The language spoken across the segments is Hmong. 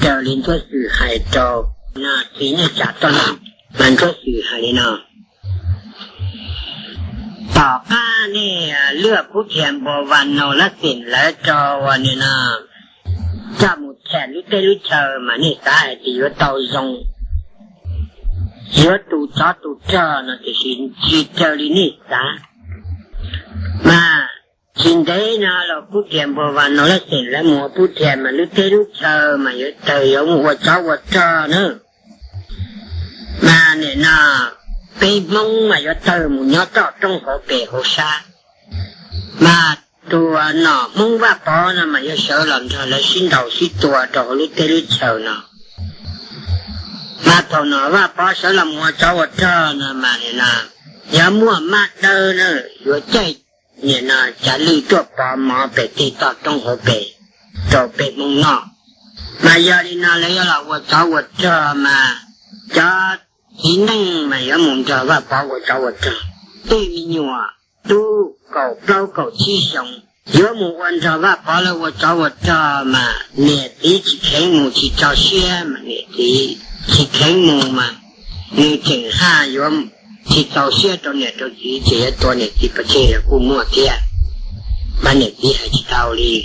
Raws li Ntsuab Xwm hais rau, no txiv neej tsa tuaj no, mas Ntsuab Xwm hais li no: Tom qab nej luaj Kub Thias Npua Vas Naus Lab Xeem lawv rau ua ni no, coj mus tham lub teb lub chaw mas nej xav hais tias yuav tau zoo, yuav tus tsov tus rog no tiam sis tsis raws li nej xav. Mas tsis ntev no los Kub Thias Npua Vas Naus Lab Xeem lawv mus ua Kub Thias mas lub teb lub chaw mas yuav tawg yuav mus ua tsov ua rog na. Mas nim no peb Hmoob mas yuav tawg mus nyob toj roob hauv pes hauv sab. Mas tus nom Hmoob Vaj Pov no mas yuav sawv los nrog lawv sib ntaus sib tua rau hauv lub teb lub chaw no. Mas thaum nom Vaj Pov sawv los mus ua tsov ua rog no mas nim no yuav muaj mab dawb na, yuav caij nim no cav lwj tuaj pov mov pem tej toj roob hauv pes rau peb Hmoob noj. Mas yog li no lawv yuav los ua tsov ua rog mas cov txiv neej mas yuav mus nrog Vaj Pov ua tsov ua rog. Tej me nyuam tub kaum plaub kaum tsib xyoos yuav mus ua nrog Vaj Pov lawv ua tsov ua rog mas niam txiv tsis kheev mus tsis txaus siab mas niam txiv tsis kheev mus mas nws tseem haj yuav tsis txaus siab rau niam rau txiv ces yuav tua niam txiv pov tseg los kuj muaj thiab. Mas niam txiv hais tsis tau li.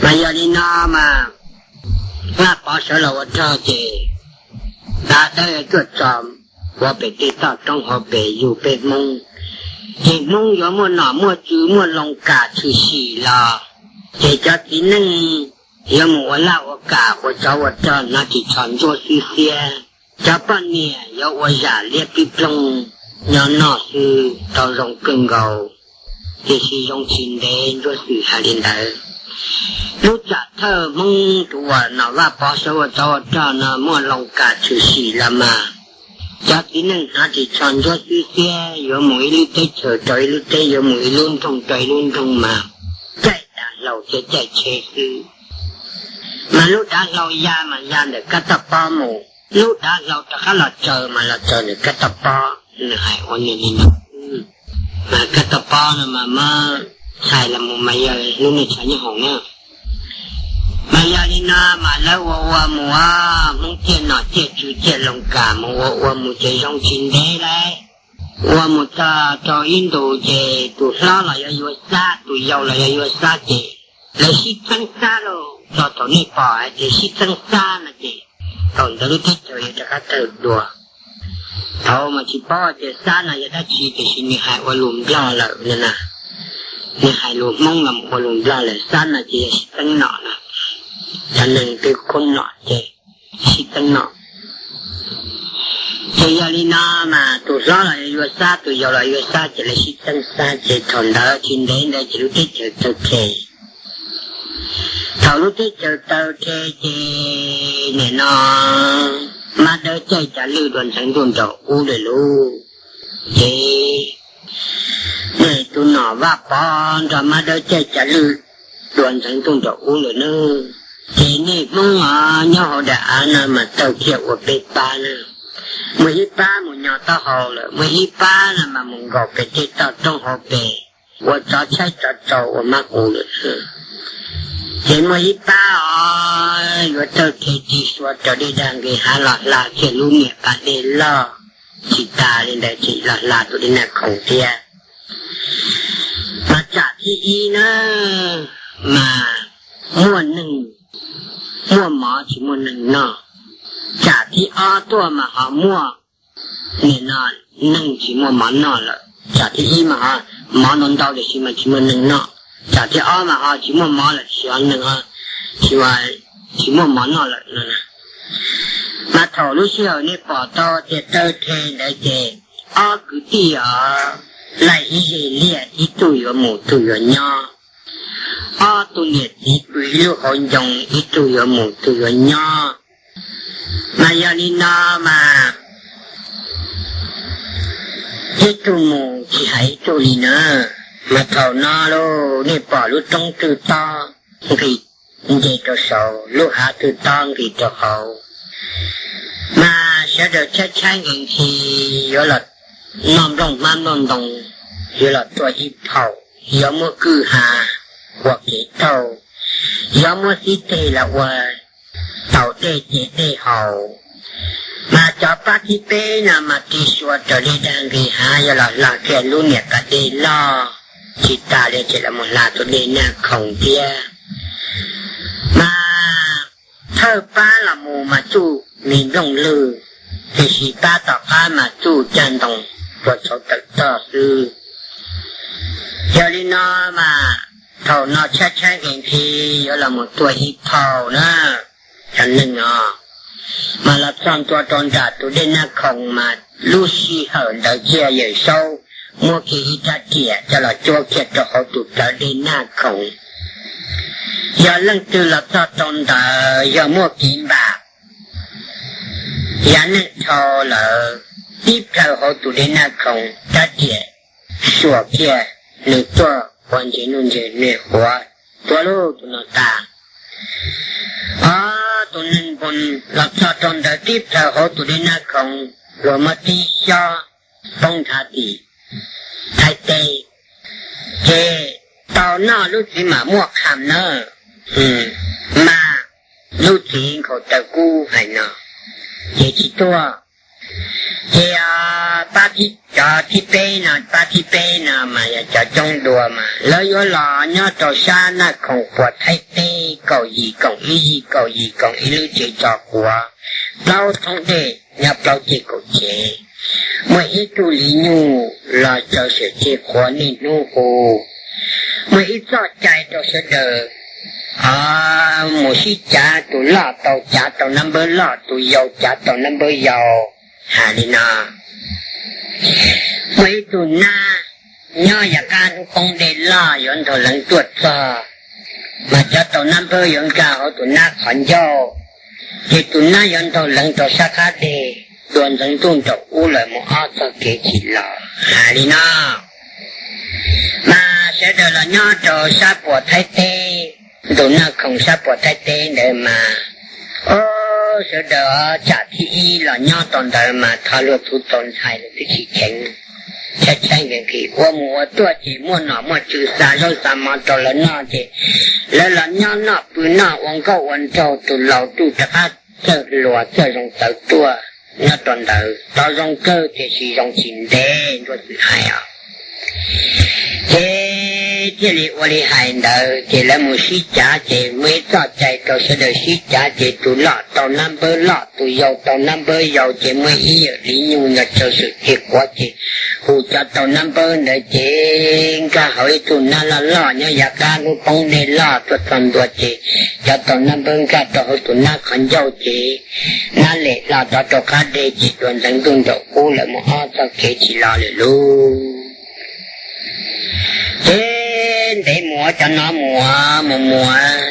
Mas yog li no mas Vaj Pov sawv los ua rog ces dav dawb yuav tuaj tso pov pem tej toj roob hauv pes yug peb Hmoob. Ces Hmoob yuav muaj nom muaj tswv muaj loo kam tshwm sim los ces cov txiv neej yuav mus ua laj ua kam ua tsov ua rog hnav ris tsho ntsuab xwb xiab. Cov poj niam yuav ua zam liab pib ploog nyob noj xwb tau zoo kawg nkaus. Tiam sis zoo tsis ntev Ntsuab Xwm hais li ntawd. Lub tsam thawj Hmoob tus uas nom Vaj Pov sawv ua tsov ua rog no muaj loo kam tshwm sim los mas cov txiv neej hnav ris tsho ntsuab xwb xiab yuav mus ib lub teb chaws rau ib lub teb, yuav mus ib lub nroog rau ib lub nroog mas caij dav hlau thiab caij tsheb xwb. Mas lub dav hlau ya mas ya ntawm kab toj pob mus, lub dav hlau rov qab los tsaws mas los tsaws ntawm kab toj pob. Nws hais ua nws li no. Mas kab toj pob no mas muab txhais los mus mas yog lub neej tshav nyob hoom na. Mas yog li no mas lawv ua ua mus, Hmoob ciaj nom ciaj tswv ciaj loo kam mus ua ua mus ces zoo tsis ntev lawm. Ua mus txog rau ib ntus ces tus hlob los yuav yuav Xab, tus yau los yuav yuav Xab ces lawv sib txeeb Xab lauj. Txog thaum nej pom hais tias sib txeeb Xab no ces thaum ntawd lub teb chaws yuav rov qab tawg dua. Thaum mas tsis paub tias Xab no yog dab tsi tiam sis nws hais ua lus Nplog lawm no na. Nws hais lus Hmoob los ua lus Nplog lawm, Xab no ces yog sib txeeb nom no. Cov neeg peb khoob nom ces sib txeeb nom. Ces yog li no mas tus hlob los yuav Xab, tus yau los yuav Xab ces lawv sib txeeb Xab ces thaum ntawd tsis ntev ntawd ces lub teb chaws tawg rhe. Thaum lub teb chaws tawg rhe ces nim no Mab Dawb caij cav lwj dua ntxeev ntuj nraum ub lawm lauj. Ces nej tus nom Vaj Pov nrog Mab Dawb caij cav lwj dua ntxeev ntuj nraum ub lawm nawb. Ces nej Hmoob os nyob hauv daim av no mas tawg kiag ua peb pab na. Muaj ib pab mus nyo taub hau lawm, muaj ib pab no mas mus nkaum pem tej toj roob hauv pes ua tsov tshaib tsov rau ua mab qus lawm. Ces muaj ib pab os yuav tawg rhe tig suav raws dej dag nqis hav los hla kiag lub niam pas dej loj tsis tas li ntawd ces los hla tus dej nag khoom thiab. Mas tsam thib ib na mas muaj neeg muaj mov tsis muaj neeg noj. Tsam thib ob tuaj mas ho muaj, nim no neeg tsis muaj mov noj lawm. Tsam thib ib mas ho mov ntau ntau tiam sis mas tsis muaj neeg noj. Tsam thib ob mas ho tsis muaj mov lawm tiam sis ho neeg tsis muaj mov noj lawm no. Mas thaum lub sij hawm nej pom tau tias tawg rhe ntawd ces ob kwv tij os, laij ib zej liaj, ib tug yuav mus tug yuav nyob. Ob tug niam txiv pw ib lub hauv ncoo, ib tug yuav mus tug yuav nyob. Mas yog li no mas ib tug mus tsis hais ib tug li na. Mas thaum no lauj, nej pom lub roob twg tob nqis nce rau saud, lub hav twg tob nqis rau hauv. Mas sawv daws tshaib tshaib nqhis nqhis yuav los noj nplooj hmab nplooj ntoo, yuav los tua ib phaum, yuav muab kwj ha ua kev taug, yuav muab xib teg los ua haus dej ces dej haus. Mas cov pab thib peb no mas tig xyuas raws li dag nqis hav yog los hla kiag lub niam qab dej loj tsis tas li ces los mus hla tus dej Naj Khoom thiab. Mas thawj pab los mus mas txuj mi nplooj lwg, tiam sis pab tom qab mas txuj cag ntoo ua tshauv tawm toj xwb. Yog li no mas thaum no tshaib tshaib nqhis nqhis yuav los mus tua ib phau na, cov neeg os. Mas los txog ntua rau nram tus dej Naj Khoom mas lub sij hawm ntawd kiag Yawm Saub muab kiag ib rab riam coj los cuab kiag rau hauv tus plawv dej Naj Khoom. Yog leej twg los txog rau ntawd yog muaj kev npam, yav neej dhau lawm, tib plhaw hauv tus dej Naj Khoom rab riam xuas kiag, nws tuaj ua ntses nuj ntses nws quav, tua lub tus no tas. Ob tug neeg npog los txog rau ntawd tib plhaw hauv tus dej Naj Khoom, luag muab tib xyob poob nrhav tim Thaib teb. Ces tau noj lub txiv mam muaj qham nawb, mas lub txiv nkhaus taw kub hais no, ces tsis tuaj. Ces pab thib, cov thib peb no, pab thib peb no mas yog cov coob dua mas lawv yuav los nyob rau sab Naj Khoom puas Thaib teb kaum yim koom ib yig kaum yim koom ib lub tsev tso quav, plaub thoob dej nyob plaub ceg kaum tsev. Muaj ib tug li nyuj los tsaws sam ceg quav niaj hnub hu. Muaj ib txoj cai rau sawv daws mus sib cav, tus loj tau cav tau nab npawb loj, tus yau cav tau nab npawb yau. Hais li no, muaj ib tug nab nyob yav qab hnub poob dej loj yuav ntaug leev tuaj txog, mas cov tau nab npawb yuav nkag hauv tus nab qhov ncauj, ces tus nab yuav ntaug leev rau sab qab deg, dua ntxeev ntuj nraum ub lawm mus ob txog kev tsis los. Hais li no, mas sawv daws los nyob rau sab puas Thaib teb, ntu Naj Khoom sab puas Thaib teb ntawd mas, o, sawv daws tsam thib ib los nyob tau ntawd mas tho luag txhuv txaus ntshai lawm twb tsis cheev, tshaib tshaib nqhis nqhis ua mus ua tuaj ces muaj nom muaj tswv xa zaub xa mov rau lawv noj ces lawv los nyob noj pw noj ua nkauj ua nraug, tus laus tuj rov qab txawj hluas txawj zoo txawv tuaj nyob rau ntawd tau zoo kawg tiam sis zoo tsis ntev, Ntsuab Xwm hais os. Ces thiaj li ua li hais ntawd ces lawv mus sib cav ces muaj ib txoj cai rau sawv daws sib cav ces tus loj tau nab npawb loj, tus yau tau nab npawb yau ces muaj ib yawm li nyuj los tsaws sam ceg quav ces hu cov tau nab npawb ntawd ces nkag hauv ib tug nab loj loj nyob yav qab hnub poob dej loj tuaj txog ntua ces cov tau nab npawb nkag rau hauv tus nab qhov ncauj ces nab lem los rov rau qab deg ces dua ntxeev ntuj nraum ub lawm mus ob txoj kev tsis los lawm lauj. Ces ntev mus cov no mus mus mus,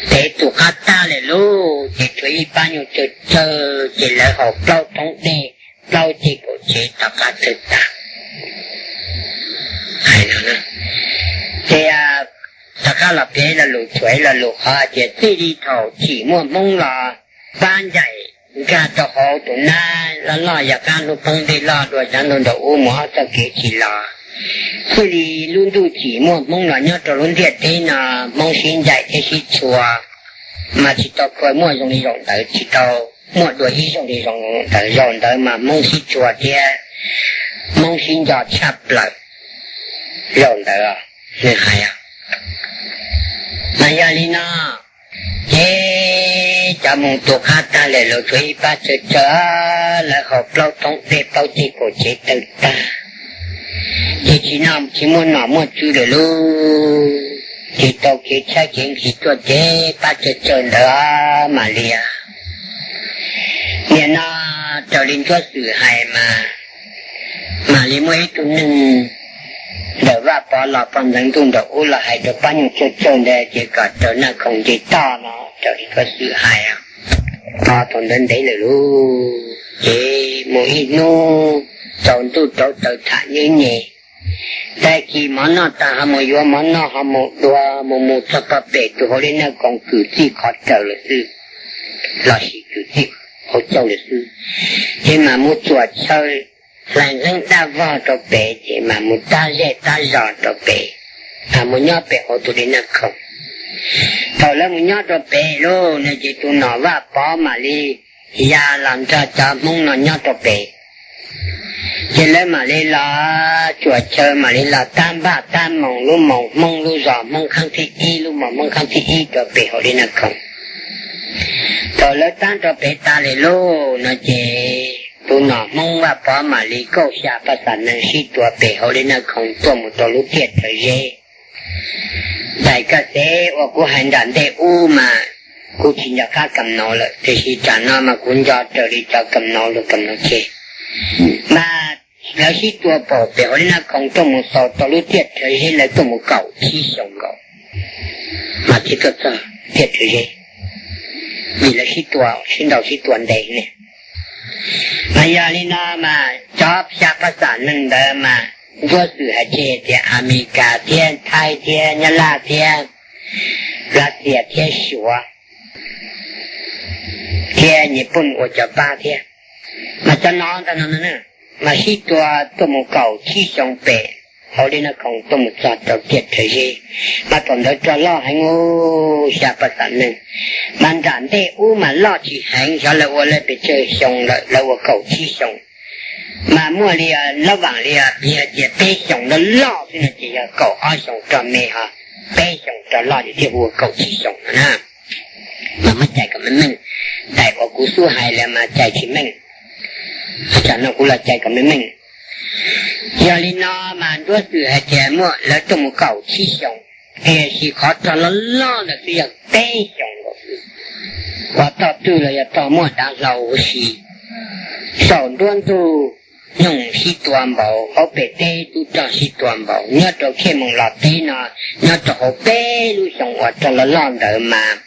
ntev tus qab tag lawm lauj ces tshuav ib pab nyuj tsawg tsawg ces lawv haus plaub thoob dej plaub ceg kaum tsev tom qab tawg tag. Hais no, ces tom qab los piav lo lus, tshuav ib lo lus qhov tias txij li thaum chim muaj Hmoob los pab ncaim nkag rau hauv tus nab loj loj yav qab hnub poob dej loj dua ntxeev ntuj nraum ub mus ob txoj kev tsis los. Txij li lub ntuj chim muaj Hmoob los nyob rau lub ntiaj teb no, Hmoob sib ncaim thiab sib tshua mas tsis tau khuav muaj zoo li zaum ntawd, tsis tau muaj dua ib zaug li zaum ntawd. Zaum ntawd mas Hmoob sib tshua thiab Hmoob sib nco tshaj plaws zaum ntawd, nws hais. Mas yog li no, ces cov mus tus qab tag lawm los tshuav ib pab tsawg tsawg, lawv haus plaub thoob dej plaub ceg kaum tsev tawg tag, ces tsis no tsis muaj nom muaj tswv lawm lauj. Ces tau kev tshaib kev nqhis tuaj ces pab tsawg tsawg ntawd mam li, nim no raws li Ntsuab Xwm hais mas, mam li muaj ib tug neeg ntawm Vaj Pov los pog ntxeev ntuj nraum ub los hais rau pab nyuj tsawg tsawg ntawd ces kom raws Naj Khoom nce toj no raws li Ntsuab Xwm hais. Thaum ntawd ntev lawm lauj, ces mus ib hnub tsaus ntuj rauv taws tham nyab nyem, tag kis mov noj tas ho mus yuav mov noj ho mus dua mus mus txog pog pem tus hauv li Naj Khoom kwv txij qhov raws lawm xwb, los sis kwv txij hauv caug lawm xwb, ces mam mus txuam chaw hlais nqeeb daj vog rau pem ces mam mus tab zej tab zos rau pem, mam mus nyob pem hauv tus li Naj Khoom. Thaum lawv mus nyob rau pem lawm no ces tus nom Vaj Pov mam li ya los nrog cov Hmoob no nyob rau pem. Ces lawv mam li los tsuam chaw, mam li los tab npaj tab moos, lub moos Hmoob, lub zos Hmoob khaab thib ib, lub moos Hmoob khaab thib ib rau pem hauv Dej Naj Khoom. Thaum lawv tab rau pem tas li lawm no ces tus nom Hmoob Vaj Pov mam li kauj xya paj xam nees sib tua pem hauv Dej Naj Khoom tuaj mus rau lub tiaj Rhawv Zeb. Daim ka xev uas kuv hais nram ntej ub mas kuv tsis nco qab kam nov lawm, tiam sis tam no mas kuv nco raws li cov kam nov luag kam nov tseg. Mas lawv sib tua pem hauv Dej Naj Khoom tuaj mus xaus rau lub tiaj Rhawv Zeb, lawv tuaj mus kaum tsib xyoos nkaus mas thiaj tuaj txog tiaj Rhawv Zeb, vim lawv sib tua, sib ntaus sib tua ntev ne. Mas yog li no mas cov xya paj xam nees ntawd mas Ntuab Xwm hais tseg tias Amelikas thiab Thaib thiab Nyab Laj thiab Lav Xias thiab Suav thiab Nyij Pooj ua cov pab thiab. Mas cov no ntag no mas sib tua tuaj mus kaum tsib xyoo pem hauv Dej Naj Khoom tuaj mus txog rau tiaj Rhawv Zeb. Mas thaum ntawd rog loj heev, xya paj xam nees. Mas nram ntej ub mas loj tsis heev, xyov lawv ua lawv pes tsawg xyoo lawm, lawv ua kaum tsib xyoo. Mas muaj li lab vaam li yog tias peb xyoos loj loj xwb no ces yog kaum ob xyoos rog me, ho peb xyoos rog loj ces thiaj ua kaum tsib xyoos no na. Mas muab cais kom meej meej, daim uas kuv xub hais lawm mas cais tsis meej, tsam no kuv los cais kom meej meej. Yog li no mas Ntuab Xwm hais tias muaj lawv tuaj mus kaum tsib xyoos, tiam sis qhov rog loj loj ntawd twb yog peb xyoos nkaus xwb. Ua toj twg los yog tog muaj dav hlau huv si, saum nruab ntug nyooj sib tua npaum, hauv pem teb tub rog sib tua npaum, nyob rau Khej Moos Los teb no, nyob rau hauv peb lub xyoos uas rog loj loj ntawd mas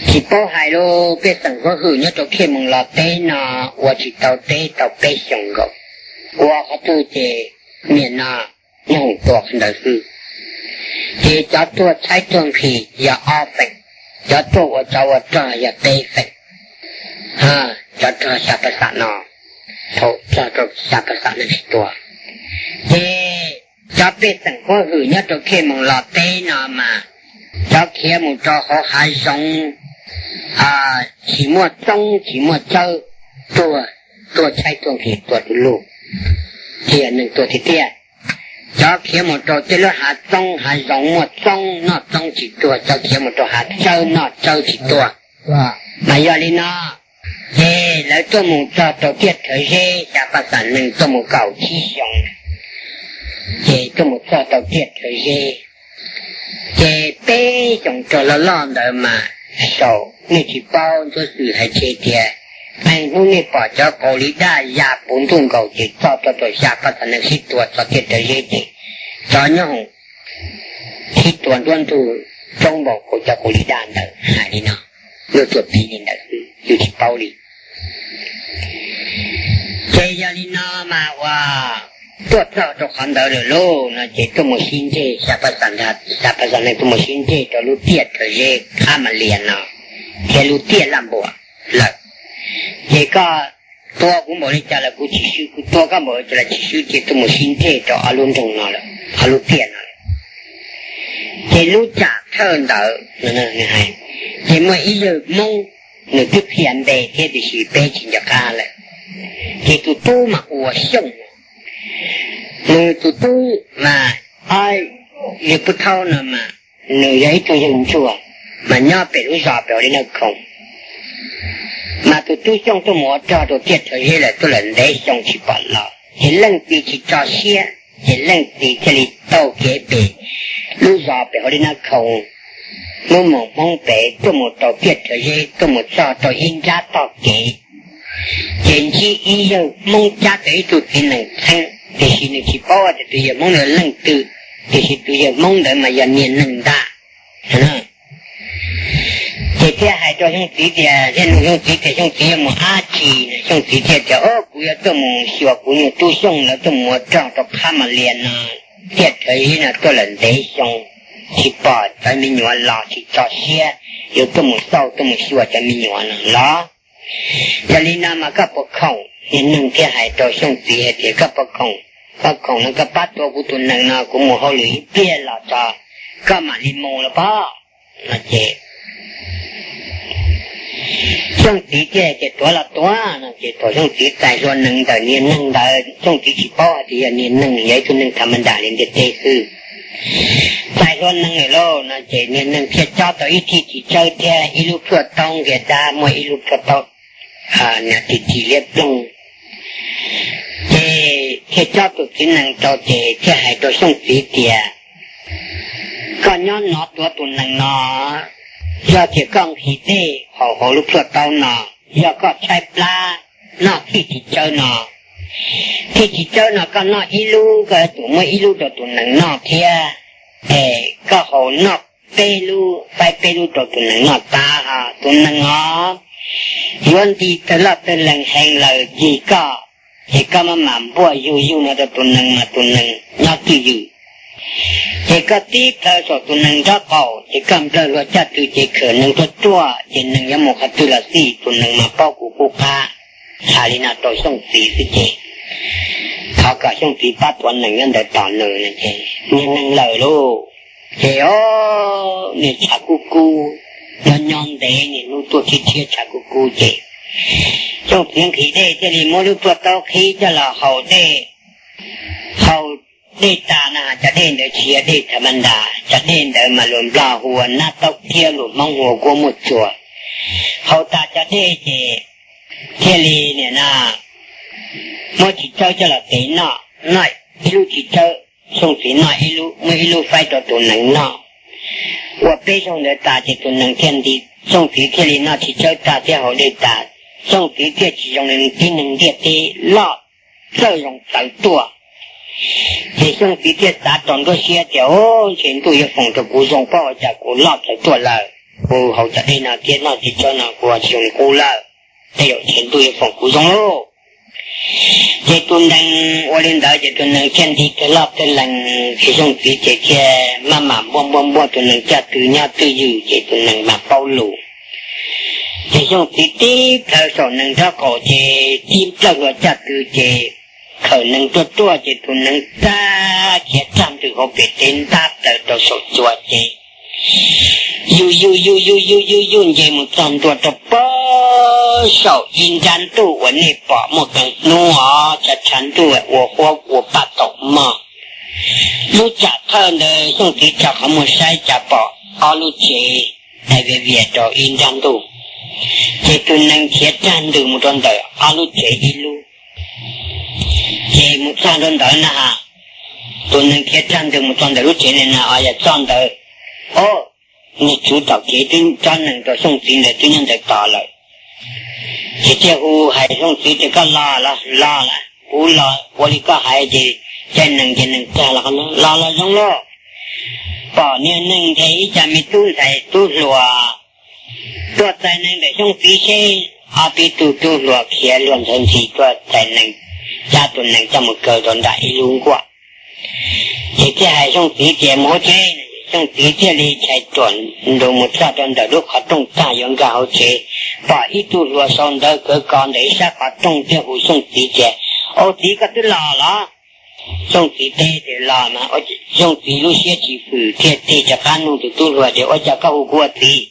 tsis paub hais lawm. Pej xeem huab hwm nyob rau Khej Moos Los teb no ua tsis tau teb tau peb xyoos nkaus, ua qhov twg ces niaj no nyooj tua qhov ntawd xwb. Ces cov tuag tshaib tuag nqhis yog ob feem, cov tuag ua tsov ua rog yog peb feem, cov rog xya paj xam no, thaum txog rau xya paj xam nees sib tua. Ces cov pej xeem huab hwm nyob rau Khej Moos Los teb no mas cov khiav mus rau hauv hav zoov tsis muaj txoob tsis muaj tsawb, tuag, tuag tshaib tuag nqhis tuag du lug, thiab neeg tuag tiag tiag. Cov khiav mus rau tej lub hav txoob hav zoov muaj txoob noj txoob tsis tuag, cov khiav mus rau hav tsawb noj tsawb tsis tuag. Mas yog li no ces lawv tuaj mus txog rau tiaj Rhawv Zeb, xya paj xam nees tuaj mus kaum tsib xyoos, ces tuaj mus txog rau tiaj Rhawv Zeb. Ces peb xyoos rog loj loj ntawd mas saum nej tsis paub, Ntuab Xwm hais tseg tias qee hnub nej pom cov Kaus Lim Daj ya puv ntuj nkaus ces txog rau xya paj xam nees sib tua txog tiaj Rhawv Zeb ces cov nyooj sib tua nruab ntug coob npaum nkaus cov Kaus Lim Daj ntawd. Hais li no, luag tuaj piv li ntawd xwb, yus tsis paub li. Ces yog li no mas ua tuaj txog rau qhov ntawd lawm lauj no ces tuaj mus sib ntseg, xya paj xam nees tuaj mus sib ntseg rau lub tiaj Rhawv Zeb, Qhab Mas Lias no thiab lub tiaj Laj Npuas lawm. Ces koj tua kuv npaum li cas los kuv tsis swb, kuv tua koj npaum li cas los tsis swb, ces tuaj mus sib ntseg rau ob lub nroog no lawm, ob lub tiaj no lawm. Ces lub tsam thawj ntawd ces muaj ib yawg Hmoob, nws twb qhia npe thiab tiam sis peb tsis nco qab lawm. Ces tus tub mas hu ua Xyooj, nws tus tub mas, o, yawg Pub Thaub no mas nws yog ib tug yawg ntsuag mas nyob pem lub zos pem hauv Dej Naj Khoom. Mas tus tub Xyooj tuaj mus ua rog rau tiaj Rhawv Zeb lawm tuaj lawm ntev xyoo tsis pom los, ces leej txiv tsis tso siab, ces leej txiv thiaj li taug kev pem lub zos pem hauv Dej Naj Khoom, lub moos Hmoob pem tuaj mus rau tiaj Rhawv Zeb, tuaj mus txog rau ib nrab tog kev, ces ntsib ib yawg Hmoob cab tau ib tug txiv nees txheeb, tiam sis nws tsis paub tias tus yawg Hmoob ntawd leej twg, tiam sis tus yawg Hmoob ntawd mas yog niag neeg ntag. Ces thiaj hais rau Xyooj txiv tias, thiaj nug Xyooj txiv tias Xyooj txiv yuav mus dab tsi no, Xyooj txiv thiaj tias, o, kuv yuav tuaj mus xyuas kuv nyuag tub Xyooj lawv tuaj mus ua rog rau Qhab Mas Lias no, tiaj Rhawv Zeb no tuaj lawm ntev xyoo tsis pom cov me nyuam los tsis tso siab, yuav tuaj mus xauj tuaj mus xyuas cov me nyuam no los. Yog li no mas koj puas khoom? Niag neeg thiaj hais rau Xyooj txiv hais tias, koj puas khoom? Koj khoom no koj pab tua kuv tus nees no, kuv mus hauj lwm ib pliag los tso, koj mam li mus los pob. No ces Xyooj txiv thiaj tias tuav los tuav no ces thaum Xyooj txiv txais hlua nees ntawm niag neeg ntawd, Xyooj txiv tsis paub hais tias yog niag neeg, yog ib tug neeg tham ma ntas li ntiaj teb xwb. Txais hlua nees lawm lauj no ces niag neeg thiaj cob tau ib thij txiv tsawb thiab ib lub plhuaj taub nqia dab muaj ib lub plhuaj taub niag ti ti liab ploog. Ces thiaj cob tus txiv nees rau ces thiaj hais rau Xyooj txiv tias, koj nyob no tuav tus nees no, yog tias koj nqhis dej haus hauv lub plhuaj taub no, yog koj tshaib plab noj thij txiv tsawb no. Thij txiv tsawb no koj noj ib lub koj yuav tsum muab ib lub rau tus nees noj thiab. Es koj haus noj peb lub, faib peb lub rau tus nees noj tas, tus nees os yuav nti tawg loj tawg lees heev lawm ncig koj, ces koj maj mam npuaj yug yug no rau tus nees mas tus nees nyob twj ywm. Ces koj tib plhaw saum tus nees nraub qaum ces koj nplawg hlua caj tw ces khawm nees ruaj ruaj ces nees yuav mus qhov twg los xij tus nees mas paub kuv qub qab. Hais li no rau Xyooj txiv xwb ces thov kom Xyooj txiv pab tuav nees nyob ntawd tos nws no ces niag neeg lawm lauj. Ces o, niag tshav kub kub, nyob nyob ntev niag hnub tuaj thiab thiab tshav kub kub ces Xyooj txiv nqhis dej thiaj li muab lub plhuaj taub qhib coj los haus dej. Haus dej tas na, cov dej ntawd tsis yog dej tham ma ntas, cov dej ntawd mas luag Nplog hu ua nab taub thiab luag Hmoob hu ua kuab muaj tsuas. Haus tas cov dej ces thiaj li nim no muab txiv tsawb coj los tev noj, noj ib lub txiv tsawb, Xyooj txiv noj ib lub, muab ib lub faib rau tus nees noj. Ua peb zaug ntawd tas ces tus nees thiaj nti, Xyooj txiv thiaj li noj txiv tsawb tag thiab haus dej tas, Xyooj txiv thiaj tsis zoo li tib neeg ntiaj teb loj txawj zoo txawv tuaj. Ces Xyooj txiv thiaj xav rau nruab siab tias, o, ntshe ntuj yuav foom rau kuv zoo, paub ua cas kuv loj txawv tuaj lawm, kuv haus cov dej no thiab noj txiv tsawb no kuv tsis zoo li qub lawm, tej zaum ntshe ntuj yuav foom kuv zoo lauj. Ces tus nees ua li ntawd ces tus nees thiaj nti tawg loj tawg lees, ces Xyooj txiv ces thiaj maj mam npuaj npuaj npuaj tus nees caj tw nyob twj ywm ces tus nees mam paub lus. Ces Xyooj txiv tib plhaw saum nees nraub qaum ces tib plawg hlua caj tw ces khawm nees ruaj ruaj ces tus nees txaj khiav rag ntws hauv pem teb ntab plaws rau saum tsua ces yug yug yug yug yug yug yug nce mus txog ntua rau pem saum ib nrab ntuj uas nej pom muaj qee hnub os, tshav tshav ntuj ua huab ua paj taum mog. Lub tsam thawj ntawd Xyooj txiv tsa qhov muag saib cas pom ob lub tsev dai vias vias rau ib nrab ntuj. Ces tus nees khiav rag ntws mus rau ntawm ob lub tsev ib lub. Ces mus txog rau ntawd na, tus nees khiav rag ntws mus txog ntawm lub tsev na, o, yog txog ntawd, o, niag tswv tom kev twb cob nees rau Xyooj txiv ntawd twb nyob ntawd tos lawm. Ces thiaj hu hais Xyooj txiv tias, koj los los los lawm, kuv los ua li koj hais ces caij nees ces nees tag los qhov no los los zoo lauj. Pom niag neeg nthe ib co me tub ntxhais tub hluas tuaj txais nees ntawm Xyooj txiv seb. Ob peb tug tub hluas khiav luag ntxhawv ntxhi tuaj txais nees, cab tus nees coj mus kaw rau nram ib lub nkuaj. Ces thiaj hais Xyooj txiv tias mus hauv tsev. Xyooj txiv thiaj li chais ruam nrus mus txog rau ntawm lub qhov rooj tag yuav nkag hauv tsev, pom ib tug hluas sau ntawv kawv kos ntawm ib sab qhov rooj thiaj hu Xyooj txiv tias, au txiv, koj twb los los? Xyooj txiv teb tias los mas. Xyooj txiv lub siab tsis fwm thiaj tig rov qab nug tus tub hluas tias, ua cas koj hu kuv ua txiv?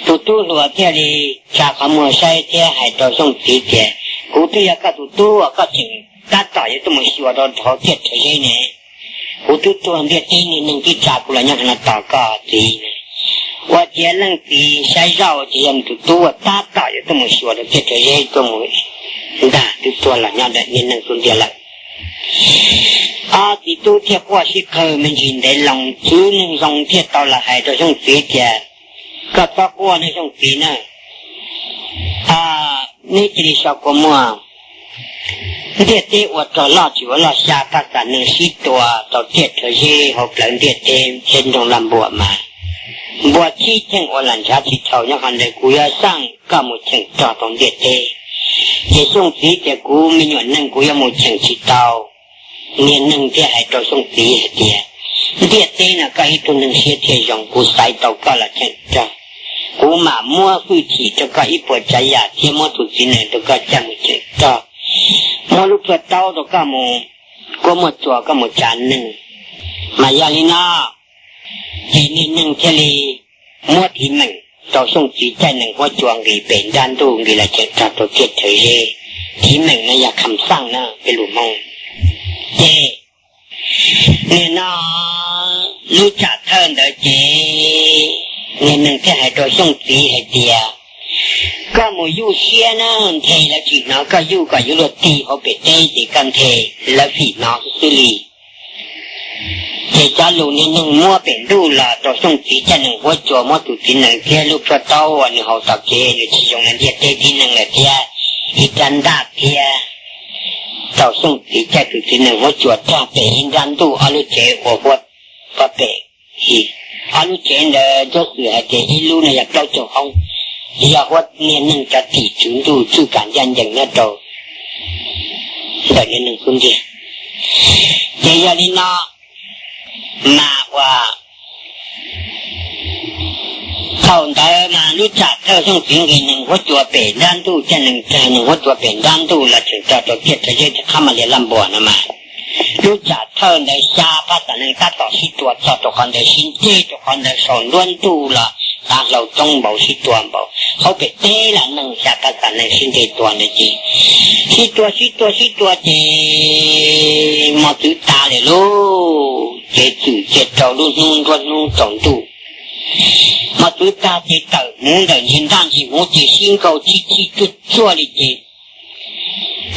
Tus tub hluas thiaj li tsa qhov muag saib thiab hais rau Xyooj txiv tias, kuv twb yog koj tus tub uas koj tseem tab tom yuav tuaj mus xyuas rau hauv tiaj rhawv zeb ne. Kuv twb tuag ntiaj teb, niag neeg twb tsa kuv los nyob no tos koj txiv. Ua ciav leej txiv saib zoj ua cas yog nws tus tub uas tab tom yuav tuaj mus xyuas rau tiaj rhawv zeb tuaj mus ntag, twb tuag los nyob ntawm niag neeg xwb ntiag lawm. Ob txiv tub thiaj quaj sib qawg me ntsis ntev loo, txwv neeg zoo thiaj tau los hais rau Xyooj txiv tias, koj txhob quaj nawb Xyooj txiv na, neb cia li so kua muag. Ntiaj teb ua rog loj tsis ua loj xya, paj xam neeg sib tua rau tiaj rhawv zeb hauv plawv ntiaj teb thiab nroog laj npua mas, npua txhib cheej ua lam ntshav tsis dhau. Nyob qhov ntawd kuv yuav xaj koj mus cheem rog rau ntiaj teb. Ces Xyooj txiv tias, kuv me nyuam neeg kuv yuav mus cheem tsis tau. Niag neeg thiaj hais rau Xyooj txiv hais tias, ntiaj teb no koj ib tug neeg siab thiaj zoo, kuv xaiv tau koj los cheem rog. Kuv mam muab hwj chim rau koj ib puas tsav yam thiab muab tus txiv nees rau koj coj mus cheem rog, muab lub plhuaj taub rau koj mus, kuab muaj tsuas koj mus tsa neeg. Mas yog li no, Ces niag neeg thiaj li muab thim meem rau Xyooj txiv caij nees huab cua nqis pem nrab ntuj nqis los tseem rog rau tiaj rhawv zeb. Thim meem no yog kham xaj na peb lus Hmoob. Ces nim no lub tsam thawj ntawd ces niag neeg thiaj hais rau Xyooj txiv hais tias, koj mus yuj siab na, nthe lawv tsis hnov koj yuj kom yuav luag tig hauv pem teb ces koj nthe lawv fim hnov xwb xwb li. Ces cov lus niag neeg muab pem ntuj los rau Xyooj txiv caij nees huab cua, muab tus txiv nees thiab lub plhuaj taub uas nws haus tom kev nws tsis zoo li ntiaj teb tib neeg lawm thiab ib rab ntaj thiab rau Xyooj txiv caij tus txiv nees huab cua rog pem ib nrab ntuj ob lub tsev uas huab pem. Ob lub tsev ntawd Ntsuab Xwm hais tias ib lub no yog plaub caug hoob, yog huab niag neeg cov tim tswv ntuj txuj kam ncaj ncees nyob rau ntawm niag neeg xub ntiag. Ces yog li no mas ua thaum ntawd mas lub tsam thawj Xyooj txiv nqis nees huab cua pem nrab ntuj, caij nees huab cua pem nrab ntuj los tseem rog rau tiaj rhawv zeb rov qab mam li laj npuas no mas, lub tsam thawj ntawd xya phab xam nees tab tom sib tua txog rau qhov ntawd, sib nceg rau qhov ntawd, saum nruab ntuj los tav hlau coob npaum sib tua npaum, hauv pem teb los neeg xya phab xam nees sib nceg tua ntawd ces sib tua sib tua sib tua ces mos txwv tas lawm lauj. Ces txwm cia rau lub hnub nruab hnub tsaus ntuj. Mos txwv tag ces tawm hmuv ntawm ntsis ntaj ntsis hmuv ces sib nkaug txhib txhib tsuaj tsuaj li ces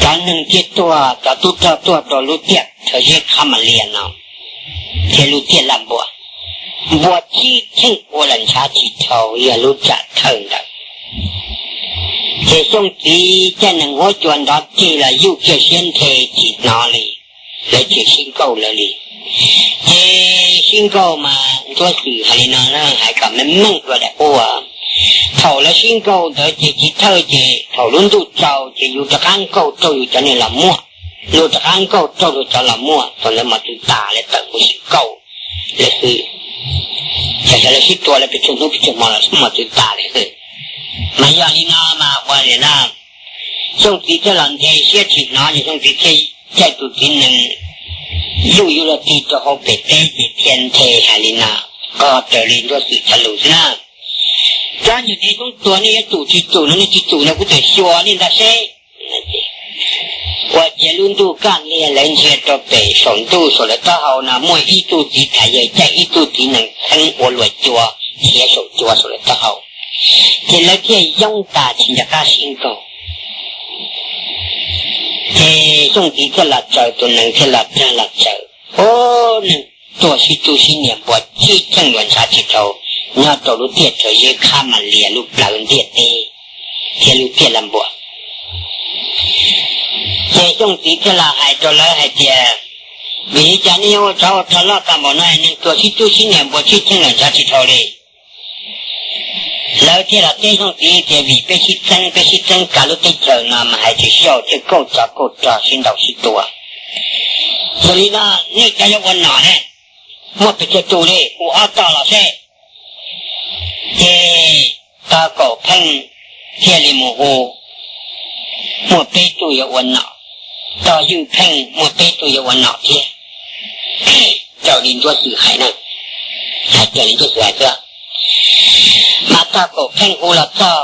cov neeg thiaj tuag, cov tub rog tuag rau lub tiaj rhawv zeb qhab mam li no, thiab lub tiaj laj npuas, npuas txhib cheej ua los ntshav tsis dhau, yog lub tsam thawj ntawd. Ces Xyooj txiv caij nees huab cua nrov ceg los yuj kiag siab nthe tsis hnov li, lawv tsis sib nkaug lawv li. Ces sib nkaug mas Ntsuab Xwm hais li no na, hais kom meej meej ua daim qub. Thaum lawv sib nkaug ntawd ces txiv thawj ces thaum lub ntuj tsaus ces yus rov qab nkaug raug yus cov niag los muaj, yus rov qab nkaug raug luag cov los muaj, thaum ntawd mos txwv tas lawv tawm mus sib nkaug lawm xwb. Ces lawv sib tua lawv pes tsawg hnub pes tsawg hmo los mos txwv tas lawm xwb. Mas yog li no mas ua li no, Xyooj txiv thiaj los nthe siab tsis hnov ces Xyooj txiv thiaj caij tus txiv nees yuj yuav luag tig rau hauv pem teb ces thiaj nthe hais li no, qog raws li Ntsuab Xwm cov lus xwb na. Cov nyuag neeg tub tuag nej yuav tsum tsis tsum no, nej tsis tsum no kuv tseem xyuas nej ntag seb. Ua cia lub ntuj kaj liag lawv ntsia rau pem saum ntuj saum lawv taub hau no muaj ib tug txiv tham yawg caij ib tug txiv nees txheeb ua luam cua khiav saum cua saum lawv taub hau, ces lawv thiaj yoob tas tsis nco qab sib nkaug. Ces Xyooj txiv thiaj los tsaws, tus nees thiaj los tag los tsaws, ub, neeg tuag sib tub sib nias npuas txhib cheej luas ntshav tsis dhau nyob rau lub tiaj rhawv zeb qhab mam li lub plawv ntiaj teb thiab lub tiaj laj npuas. Ces Xyooj txiv thiaj los hais rau lawv hais tias, vim li cas nej yuav ua tsov ua rog loj tag npaum no, neeg tuag sib tub sib nias npuas txhib cheej luas ntshav tsis dhau li? Lawv thiaj los teb Xyooj txiv tias vim peb sib txeeb, peb sib txeeb kav lub teb chaws no mas hais tias sib haum thiaj kauj tsov kauj rog sib ntaus sib tua. Yog li no nej cov yuav ua nom ne, muaj pes tsawg tus li, hu ob tog los seb. Ces Tog Kaum Pheej thiaj li mus hu, muaj peb tug yuav ua nom. Tog Ywj Pheej muaj peb tug yuav ua nom thiab. Raws li Ntsuab Xwm hais na, hais raws li Ntsuab Xwm hais xwb. Mas Tog Kaum Pheej hu los txog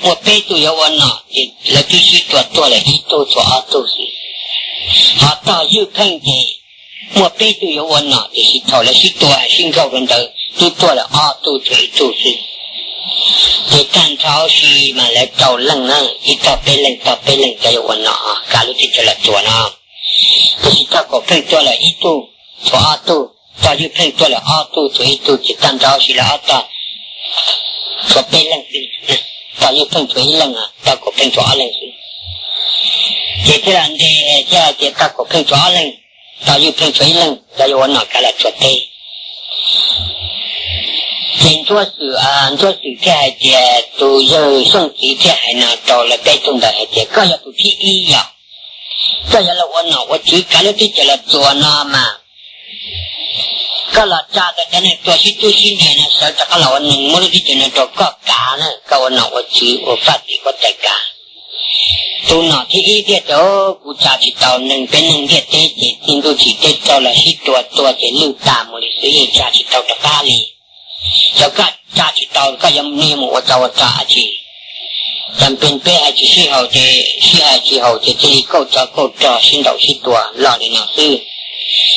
muaj peb tug yuav ua nom ces lawv twb sib tua tuag lawm ib tug tshuav ob tug xwb. Ho Tog Ywj Pheej ces muaj peb tug yuav ua nom tiam sis thaum lawv sib tua sib nkaug rau ntawd twb tuag lawm ob tug tshuav ib tug xwb. Ces tag nrho huv si mas lawv rau leej na, ib tog peb leej, tog peb leej cov yuav ua nom kav lub teb chaws Los Tsuas no. Tiam sis Tog Kaum Pheej tuag lawm ib tug tshuav ob tug, Tog Ywj Pheej tuag lawm ob tug tshuav ib tug, ces tag nrho huv si lawv ob tog tshuav peb leej xwb. Tog Ywj Pheej tshuav ib leej, Tog Kaum Pheej tshuav ob leej xwb. Ces thiaj li ntes thiaj hais tias Tog Kaum Pheej tshuav ob leeg, Tog Ywj Pheej tshuav ib leeg, cov yuav ua nom kav Los Tsuas teb. Ces Ntsuab Xwm, Ntsuab Xwm thiaj hais tias, tus yawg Xyooj txiv thiaj hais no rau lawv peb tug ntawd hais tias, koj yog tus thib ib yom, koj yuav los ua nom ua tswv kav lub teb chaws Los Tsuas no mas, koj los tsa tau cov neeg tuag sib tub sib nias no sawv rov qab los ua neeg muab lub teb chaws no rau koj kav na, koj ua nom ua tswv ua faj tim huab tais kav. Tus nom thib ib thiaj tias, kuv tsa tsis tau, neeg peb neeg ntiaj teb ces txij ntuj tsim teb raug los sib tua tuag ces lwj tas mus li xwb, yeej tsa tsis tau rov qab li. Yog koj tsa tsis tau, koj yuav mus ua tsov ua rog dab tsi? Cas peb hais tsis sib haum ces sib hais tsis haum ces cia li kauj tsov kauj rog sib ntaus sib tua loj li no xwb.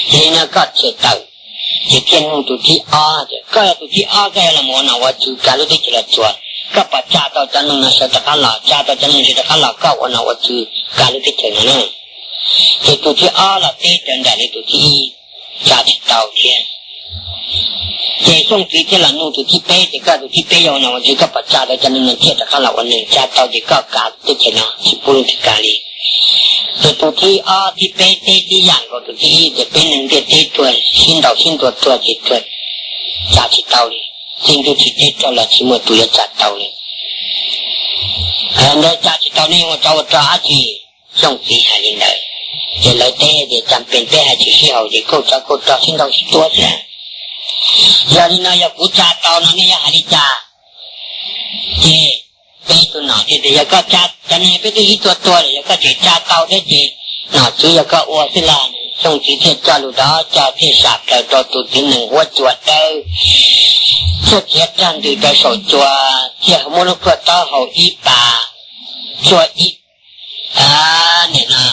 Ces li no koj thiaj tawm. Ces thiaj nug tus thib ob tias, koj yog tus thib ob, koj yuav los mus ua nom ua tswv kav lub teb chaws Los Tsuas, koj puas tsa tau cov neeg no sawv rov qab los? Tsa tau cov neeg sawv rov qab los, koj ua nom ua tswv kav lub teb chaws no na. Ces tus thib ob los teb raws nraim li tus thib ib, tsa tsis tau thiab. Ces Xyooj Txiv thiaj los nug tus thib peb tias, koj tus thib peb yog ua nom ua tswv, koj puas tsa tau cov neeg no thiaj rov qab los ua neeg? Tsa tau ces koj kav teb chaws no, tsis pub leej twg kav li. Ces tus thib ob thib peb teb tib yam nkaus tus thib ib tias, peb neeg ntiaj teb tuag sib ntaus sib ntua tuag ces tuag, tsa tsis tau li. Txij ntuj tsim teb raug los tsis muaj tus yuav tsa tau li. Ntawd tsa tsis tau, nej ua tsov ua rog dab tsi? Xyooj Txiv hais li ntawd. Ces lawv teb tias, cas peb hais tsis sib haum ces kauj tsov kauj rog sib ntaus sib tua thiab. Yog li no yog kuv tsa tau no nej yuav hais li cas? Ces peb tus nom thiaj tias, yog koj tsa, cov neeg peb twb sib tua tuag lawm, yog koj tseem tsa tau thiab ces nom tswv yog koj ua xwb los. Xyooj Txiv thiaj coj lus dov coj thiaj sam plaws rau tus txiv nees huab cua dawb, thiaj khiav rag ntws rau saum cua, thiaj muab lub plhuaj taub hau ib pas, txuag ib, nim no,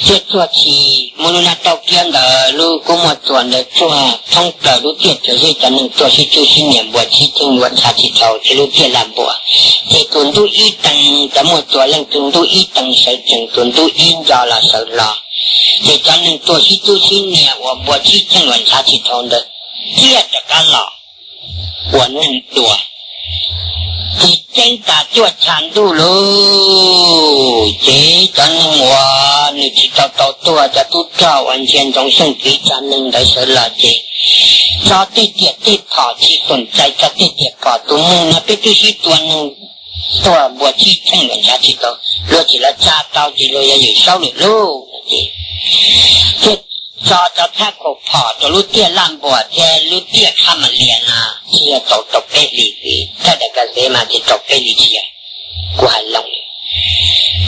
thiaj txuag tshis, muab lub nab taub kiab ntawd lub kub muaj txuas ntawd txuag thoob plaws lub tiaj rhawv zeb, cov neeg tuag sib tsub sib nias, npua txhib cheej yuav ntshav tsis dhau, thiab lub tiaj laj npuas. Ces tus ntub ib teev, cov muaj txuas leej twg ntub ib teev sawv tsees, tus ntub ib nco los sawv hlo. Ces cov neeg tuag sib tsub sib nias uas npua txhib cheej uas ntshav tsis dhau ntawd thiaj rov qab los ua neeg dua. Ces ceeb tas cuaj tshav ntuj lauj, ces cov neeg uas nws tsis tau tau tuag, cov tub rog uas ntsia ntsoov Xyooj Txiv tsa neeg ntawd sawv los ces tso tej riam tej phom, tsis xoom txais tso tej riam phom, tus neeg no peb twb sib tua neeg tuag npua txhib cheej los ntshav tsis tau, luag tsis los tsa tau ces luag yuav ywm saub lwm lub. Thiaj tso cov thab khuam phom rau lub tiaj laj npuas thiab lub tiaj qhab mas lias no, tsis yog tau tau peb hlis xwb, thaj daim kas xev mas ces tau peb hlis tsis yog, kuv hais loo.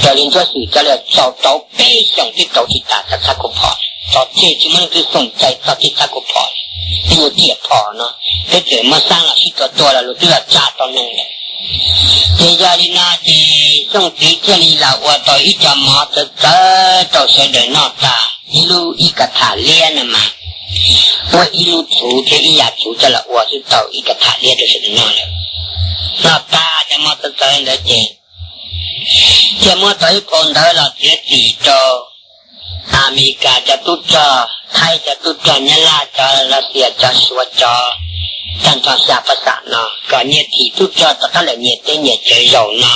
Raws li Ntsuab Xwm cov lawm txaus rau peb xyoos twb rau tsis tas cov thab khuam phom, txog tseg tsis muaj leej twg xoom txais txog tej thab khuam phom, tej yus riam phom no, peb txawm muab xab los sib tua tuag los luag twb los tsa tau neeg lawm. Ces yog li no ces Xyooj Txiv thiaj li los ua tau ib co mov txawv txawv rau sawv daws noj tas, ib lub ib ka tham liab no mas muaj ib lub txhuv thiab ib yav txhuv coj los ua xwb tau ib ka tham liab rau sawv daws noj lawm. Noj tas cov mov txawv txawv ntawd ces thiaj muab tau ib phau ntawv los txiav txim rau Amelikas cov tub rog, Thaib cov tub rog, Nyab Laj cov, Lav Xias cov, Suav cov, tag nrho xya pab xam no kom nyias thim tub rog rov qab lawm nyias teb nyias chaw. Zaum no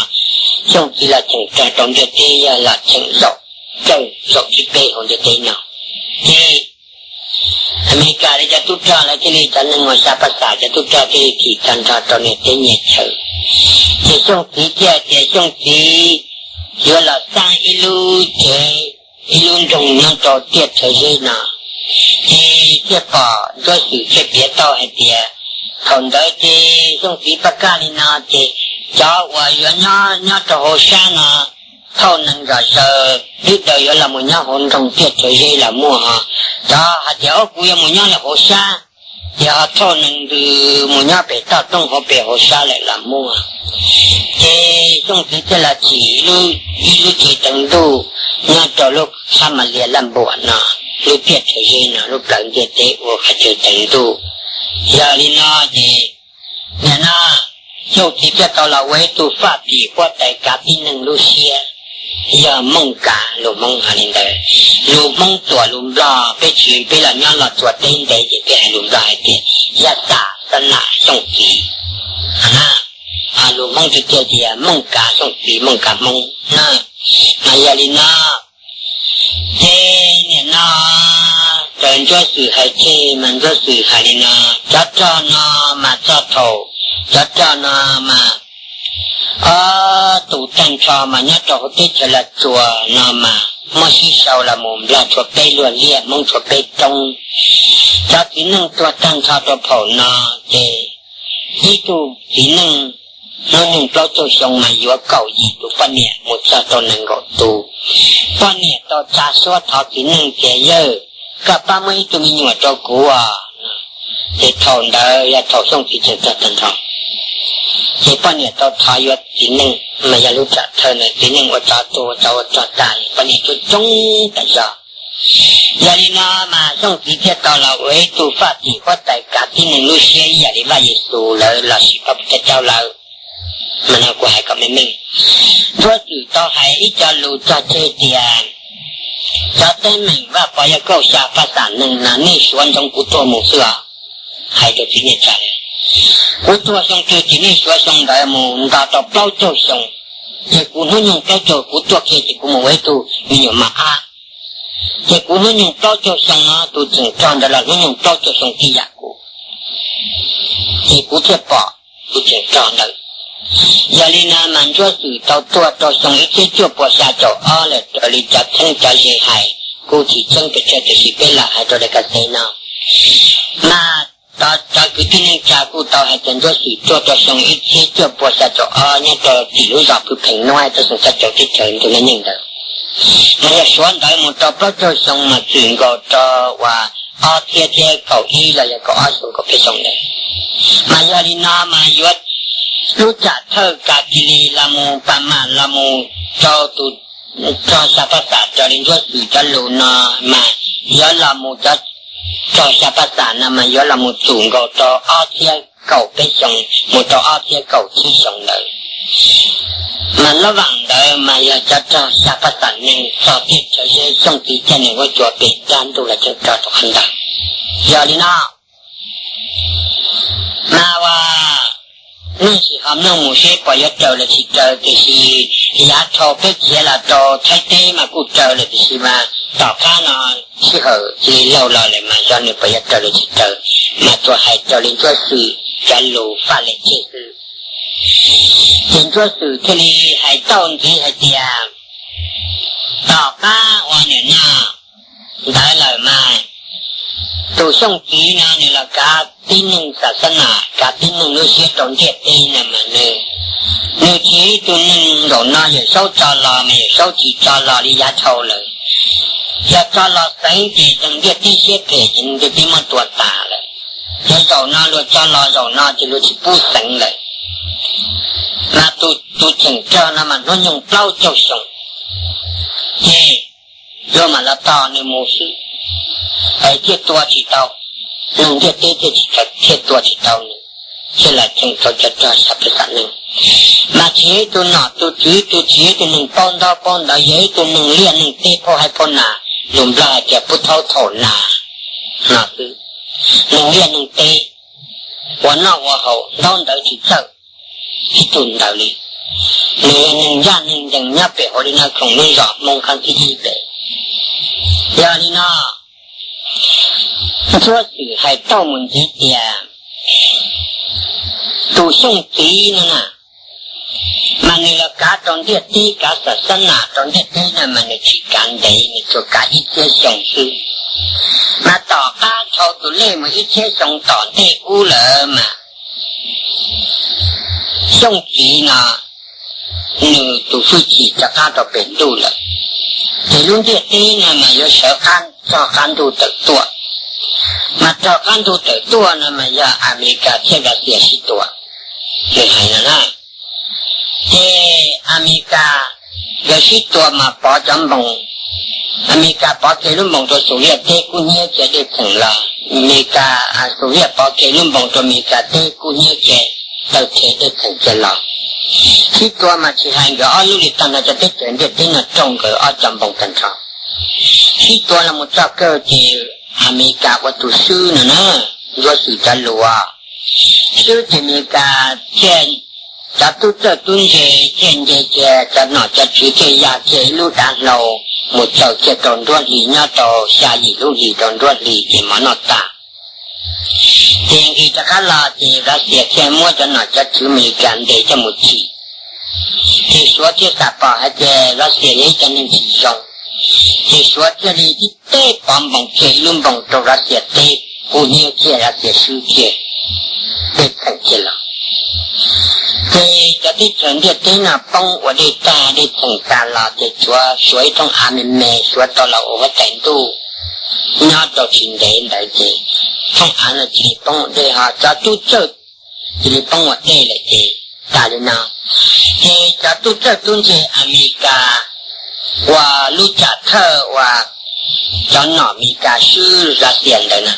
Xyooj Txiv los cheem rog rau ntiaj teb yog los cheem zaum, zaum thib peb hauv ntiaj teb no. Ces Amelikas li cov tub rog lawv thiaj li, cov neeg uas xya pab xam cov tub rog thiaj li thim tag nrho rau nyias teb nyias chaw. Ces Xyooj Txiv thiaj tias Xyooj Txiv yuav los xab ib lub tsev, ib lub nroog nyob rau tiaj rhawv zeb no. Ces thiaj pom Ntsuab Xwm thiaj piav tau hais tias thaum ntawd ces Xyooj Txiv pab kaj li no ces cov uas yuav nyob nyob rau hauv sab no thauj nees zom zaws, twb daws yuav los mus nyob hauv nroog tiaj rhawv zeb los muaj ho. Cov hais tias ob kuv yuav mus nyob hauv sab, ces ho thauj nees ntws mus nyob pem toj roob hauv pem hauv sab lawm los muaj. Ces Xyooj Txiv thiaj los thim ib lub tsev teev ntuj nyob rau lub qhab mas lias laj npuam no, lub tiaj rhawv zeb no, lub plawv ntiaj teb ua qhov chaw teev ntuj. Yog li no ces nim no Xyooj Txiv thiaj tau los ua ib tug faj tim huab tais kav tib neeg lub siab, yog Mooj Kav, lus Hmoob hais li ntawd. Lus Hmoob tuam lus Nplog peb tsis, peb los nyob Los Tsuas teb ntev ces peb hais lus Nplog hais tias Yaj Xam Xab Nam Xyooj Txiv na. Lus Hmoob tiag tiag ces yog Mooj Kav Xyooj Txiv, Mooj Kav Hmoob na. Mas yog li no ces nim no raws Ntsuab Xwm hais tseg mas Ntsuab Xwm hais li no, cov rog no mas txog thaum, cov rog no mas ob tug tag nrho mas nyob rau hauv teb chaws Los Tsuas no mas muab sib sau los mus Nplog tshuav peb luag liaj, Hmoob tshuav peb roob. Cov txiv neej tuag tag nrho rau phaum no ces ib tug txiv neej Hnub nyoog plaub caug xyoo mas yuav kaum yim tus poj niam mus txog rau nees nkaum tus. Poj niam tau tsa suab thov txiv neej tias, Yawg, koj pab muab ib tug me nyuam rau kuv os. Ces thaum ntawd yog thaum Xyooj txiv tseem rog tag nrho, ces poj niam tau thov yuav txiv neej, mas yog lub tsam thawj ntawd txiv neej ua tsov tuag ua tsov ua rog tas, poj niam coob coob tas zog. Yog li no mas Xyooj txiv thiaj tau los ua ib tug faj tim huab tais kav tib neeg lub siab ib yam li Vaj Yexus lawv lossis Vajtswv cov caub lawm. Mas no kuv hais kom meej meej. Ntsuab Xwm tau hais ib co lus cog tseg tias, Cov teeb meem Vaj Pov Yaj Kauj Xya Paj Xam neeg no nej suav ntsoov kuv tuag mus xwb os. Hais rau txiv niaj tsa, kuv tuag xyoo twg ces nej suav xyoo ntawd mus nto rau plaub caug xyoo, ces kuv hnub nyoog plaub caug kuv tuag kiag ces kuv mus ua ib tug me nyuam mos ab. Ces kuv hnub nyoog plaub caug xyoo no tus tseem rog ntawd los hnub nyoog plaub caug xyoo tib yam kuv, ces kuv thiaj pom tus tseem rog ntawd. Yog li no mas Ntsuab Xwm tau tuag rau xyoo ib txhiab cuaj puas xya caum ob lawm raws li cov txheeb cov ze hais, kuv tsis tseeb pes tsawg tiam sis peb lam hais rau daim kas xev no. Mas cov kwv tij neej tsa kuj tau hais tias Ntsuab Xwm tuag rau xyoo ib txhiab cuaj puas xya caum ob nyob rau tim lub zos Phu Pheem Nuab teb xyoo xya caum teb chaws ntug neej neeg ntawd. Mas yog suav ntawd mus rau plaub caug xyoo mas txwm nkaus rau uas ob txhiab thiab kaum ib los yog kaum ob xyoo kaum peb xyoo ntawd. Mas yog li no mas yuav lub tsam thawj Kas Kis Lis los mus Pas Mas los mus rau tus rog Xya Paj Xam raws li Ntsuab Xwm cov lus no, mas yuav los mus cov rog Xya Paj Xam no mas yuav los mus txwm nkaus rau ob txhiab kaum peb xyoo mus rau ob txhiab kaum tsib xyoo ntawd. Mas lub vam ntawd mas yog cov rog Xya Paj Xam neeg txog teb chaws Xyooj txiv caij nws huab cua pem dab ntuj los tseem rog rau qhov ntawd. Yog li no mas ua neej tsis ho mloog mus seb puas yuav raws los tsis raws, tiam sis yav dhau peb khiav los rau Thaib teb mas kuj raws lawm tiam sis mas tom qab no sij hawm cia li laug los lawm mas xyov nws puas yuav raws los tsis raws, mas tsuas hais raws li Ntsuab Xwm cov lus faj lem tseg xwb. Ces Ntsuab Xwm thiaj li hais tau ntxiv hais tias, tom qab uas nim no ntawd lawm mas tus Xyooj txiv no nws los kav tib neeg xam xab nas kav tib neeg lub siab rau ntiaj teb no mas nws, nws tsis yog ib tug neeg nkaum no Yawm Saub tso los mas Yawm Saub tsis tso los li yav dhau lawm. Yog tso los xeev ces neeg ntiaj teb siab phem ces neeg ntiaj teb muab tua tas lawm. Ces zaum no luag tso los zaum no ces luag tsis pub xeev lawm. Mas tus, tus tseem rog no mas hnub nyoog plaub caug xyoo, ces luag mam los tos nws mus xwb, es thiaj tua tsis tau, neeg ntiaj teb thiaj tsis, thiaj tua tsis tau nws, thiaj los tseem tau cov rog Xya Paj Xam neeg. Mas tsis yog ib tug nom tus tswv tus txiv, ib tug neeg paub ntaub paub ntawv, yog ib tug neeg liaj neeg teb phauj haib phauj nas, lus Nplog hais tias pub thaub thaum nas no xwb. Neeg liaj neeg teb, ua noj ua haus ntaub ntawv tsis txawj ib tug ntawd li. Nws yog neeg ncaj neeg ncees nyob pem hauv li no khoom lub zos Hmoob qab thib ib pem. Yog li no, Ntsuab Xwm hais tau mus ntxiv tias tus Xyooj txiv no na, mas nws los kav rau ntiaj teb, kav xam xab nas rau ntiaj teb no mas nws tsis kav ntev, nws tsuas kav ib txhiab xyoo xwb. Mas tom qab dhau tus lej mus ib txhiab xyoo tom ntej ub lawm mas Xyooj txiv no nws tus hwj chim rov qab rau pem ntuj lawm. Ces lub ntiaj teb no mas yuav sawv qab txog qab ntuj tawm tuaj. Mas txog qab ntuj tawm tuaj no mas yog Amelikas thiab Russia sib tua. Nws hais no na. Ces Amelikas nkawd sib tua mas pov cov npoos, Amelikas pov kiag lub npoos rau Xus Liaj teb kub hnyiab kiag dej txheem los, Amelikas, Xus Liaj pov kiag lub npoos rau Amelikas teb kub hnyiab kiag, taw rhe dej txheem kiag los. Sib tua mas tsis hais nkawd ob lub li tag nrho, cov teb chaws ntiaj teb no raug nkawd ob cov npoos tag nrho. Sib tua los mus txog kawg ces Amelikas ua tus swb no na, Ntsuab Xwm cov lus. Swb ces Amelikas thiaj, cov tub txawj tub ntse thiaj nce kiag, cov nom cov tswv thiaj ya kiag ib lub dav hlau mus txaws kiag rau nruab hlis, nyob rau xya yim lub hlis rau nruab hlis ces mov noj tas. Ces nqis rov qab los ces Russia thiaj muab cov nom cov tswv Amelikas ntes coj mus tsim. Ces Suav thiaj xam pom hais tias Russia yog ib cov neeg tsis zoo, ces Suav thiaj li tib teb pov npoos kiag ib lub npoos rau Russia teb, kub hnyiab kiag, Russia swb kiag, dej txheem kiag los. Ces cov teb chaws ntiaj teb no poob ua dej tag dej txeem tas los ces tshuav Suav ib rooj av me me Suav tau los ua huab tais ntuj nyob rau tsis ntev ntawd ces rooj av no cia li poob ua dej ho cov tub txawj cia li poob ua dej lawm ces tas li no. Ces cov tub txawj tub ntse Amelikas ua lub tsam thawj uas cov nom Amelikas swb Russia ntawd na,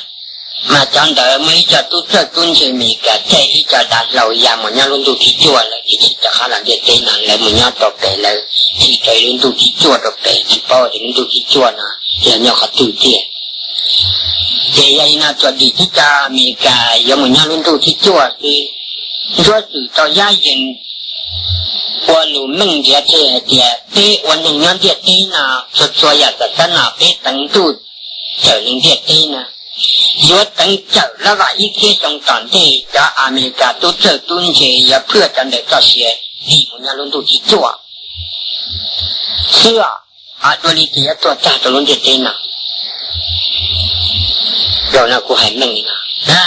mas cov ntawd muaj ib co tub txawj tub ntse Amelikas caij ib co dav hlau ya mus nyob lub ntuj thib cuaj lawm ces tsis rov qab los ntiaj teb no, lawv mus nyob rau pem, lawv tsim rau ib lub ntuj thib cuaj rau pem, tsis paub tias lub ntuj thib cuaj no yog nyob qhov twg tiag. Ces yog li no tsuas dim tib co Amelikas yuav mus nyob lub ntuj thib cuaj xwb. Ntsuab Xwm rau Yab Yees ua lus meej ntiav tseg hais tias peb ua neeg nyob ntiaj teb no, txhua txhua yam xav xav no peb teev ntuj cawm neeg ntiaj teb no, yuav teev cawm lab vam ib txhiab xyoo tom ntej cov Amelikas tub txawj tub ntse yuav phwj cov ntawd txoj sia dim mus nyob lub ntuj thib cuaj xwb os. Dua li ces yuav tuag tag rau lub ntiaj teb no. Zaum no kuv hais meej li no na.